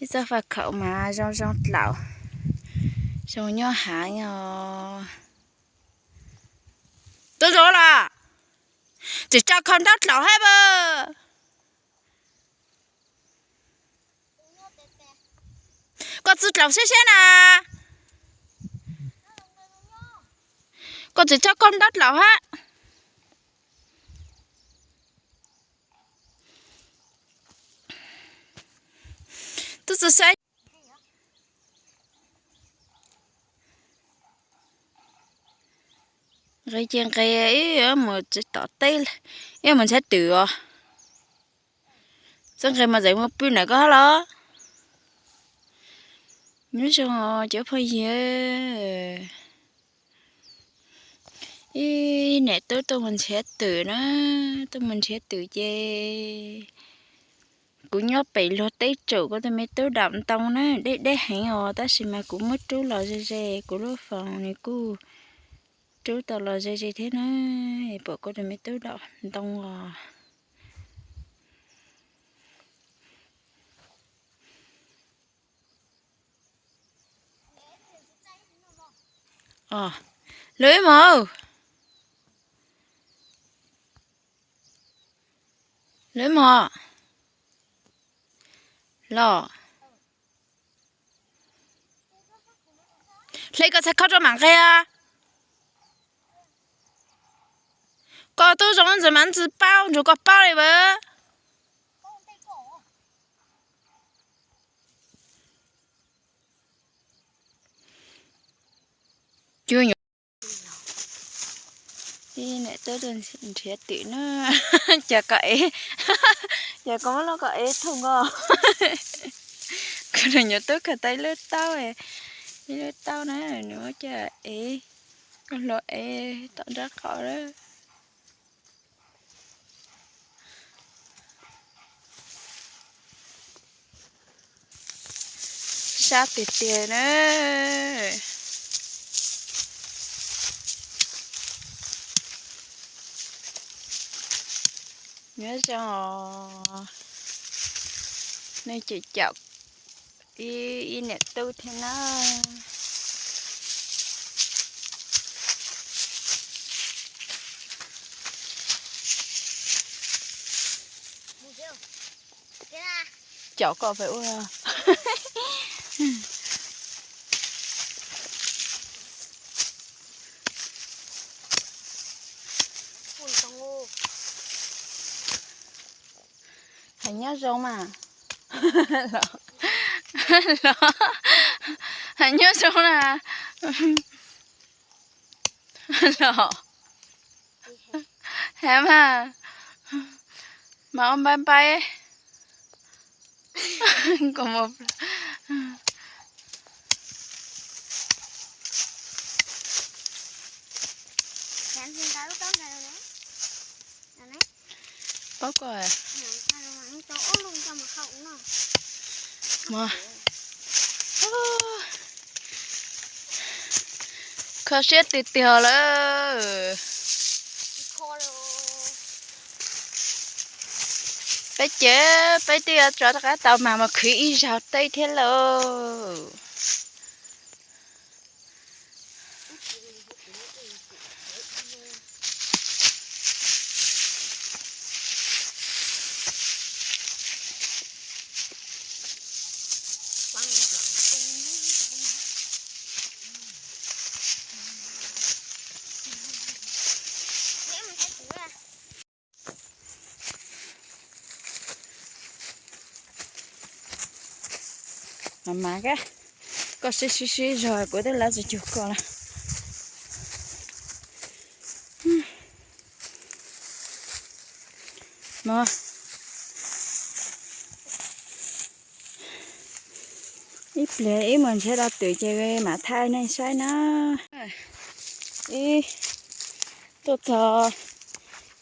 Ib txoj faj khaum mas zoo zoo dlaum, zoo nyob heev os. Tub zoo los, tsis tso khau ntaub dlaum hab as. Koj txwj dlaum siab siab na. Koj tsis tso khau ntaub dlaum hab. Tub txwj saib. Nqis ces nqis, ib mus txiv tom teb, ib mus nrhiav twm os. Txoj nqis mas txawm mus pw ntawm koj hab los. Nyob zoo cov phooj ywg. Ib niam tub tuaj mus nrhiav twm na, tuaj mus nrhiav twm ces kuv nyob pem luag teb tsum, kuv tus me tub daum ntoo na, deb deb heev os, tab sis mas kuv muab rub los ze ze, kuv lub foos nws kuj rub tau los ze ze thiab na, pom kuv tus me tub daum ntoo os. Lwm ib mos, lwm ib mos los, hle koj txhais khau rau mam nqis. Koj tub zoo ntxiv mas ntxiv paub nrug koj paub li as. Ib niam tub nrhiav twm na, cas koj ev, cas koj muab lub koj ev thooj ko. Kuv tus nyuam tub khaws tau ib lub taub, ib lub taub na, nws muab coj ev, ua hluas ev tom nraub qaum lawm. Sab tiag tiag na. Nyob zoo, nej cem caum ib, ib niam tub thiab na. Caum koj pem ub. Hais nyob zoo mas. Hais nyob zoo na. Los, hais mas, mas ua npai npai. Paub koj. Kho siab tiag tiag lawm. Peb ces peb twb yuav rov qab tau mas mus khwv ib zaug teb thiab lauj. Mas mas, koj sib sib sib zog kuv twb lav tsis cuag koj lawm. Ib pliag ib mus nrhiav tau twm ces mam thaij nej saib na. Ib, tuaj txog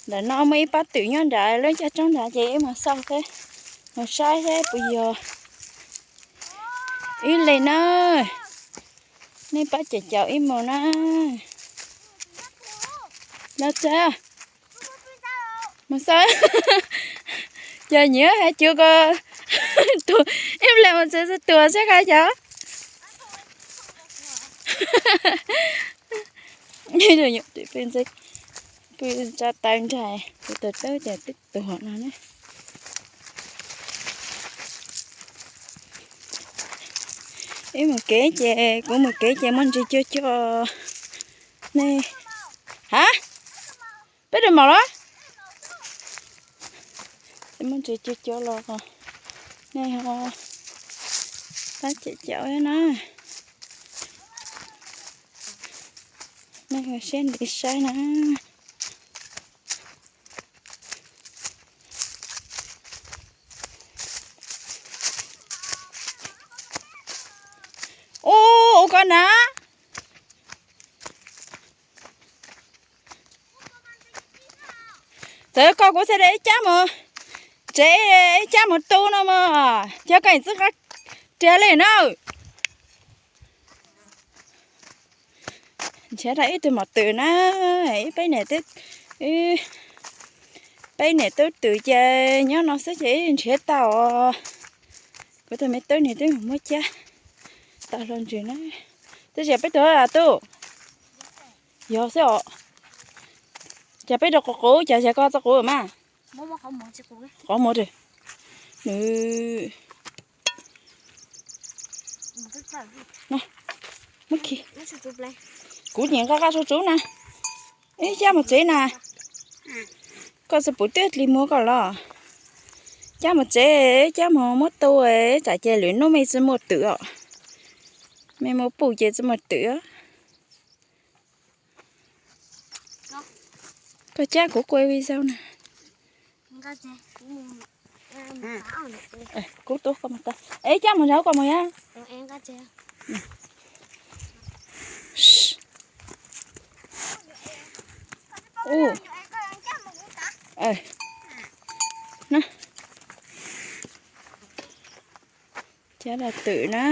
ntawm no muaj ib pob twm nyob nrad lub caj roob nrad ces ib mus xauj thiab, mus saib thiab puas yog ib leeg na. Nej pab cem caum ib mus na. Los txog, mus xauj. Yog nyiam hais cuv ko, tus ib leeg mus txog tuag saib qab xyov. Pw tsa taw nraim, kuv tus dawb ces twb tuag no ne. Ib mus kev ces, kuv mus kev ces muaj ntsis cuag cuag ne. Ha? Peb rau mom los? Muaj ntsis cuag cuag los nej ho pab cem cem na. Nej ho siab ntev saib na. Ub, ua koj na. Txawm koj kuv thiaj li ib cab mus tsev, ib cab mus tu no mas, cov koj txwj qab riag li na. Nrhiav tau ib tug mos twm na, ib peb niam, peb niam tub twm ces nyob no xwb ces nrhiav tau. Kuv tus me tub nws twb muab cab tau hlo ntsws na. Twb tsis peb tug tub. Yog xwb os. Ces peb rau qub qub, ces yog koj txoj qub mas. Qov muag rau nws. Kuv nyiam nqa qaj sua tsub na. Ib cab mus tsev na. Koj tsis pum twb dlig muag koj los. Cab mus tsev, cab mus muab tu, tsam ces lwm hnub me tsis muaj twm os. Me muaj pum ces tsis muaj twm. Koj cab kuv kuaj video na. Kuv tuaj koj mus tau. Es cab mus zog koj mus yom. Cab dab twm na.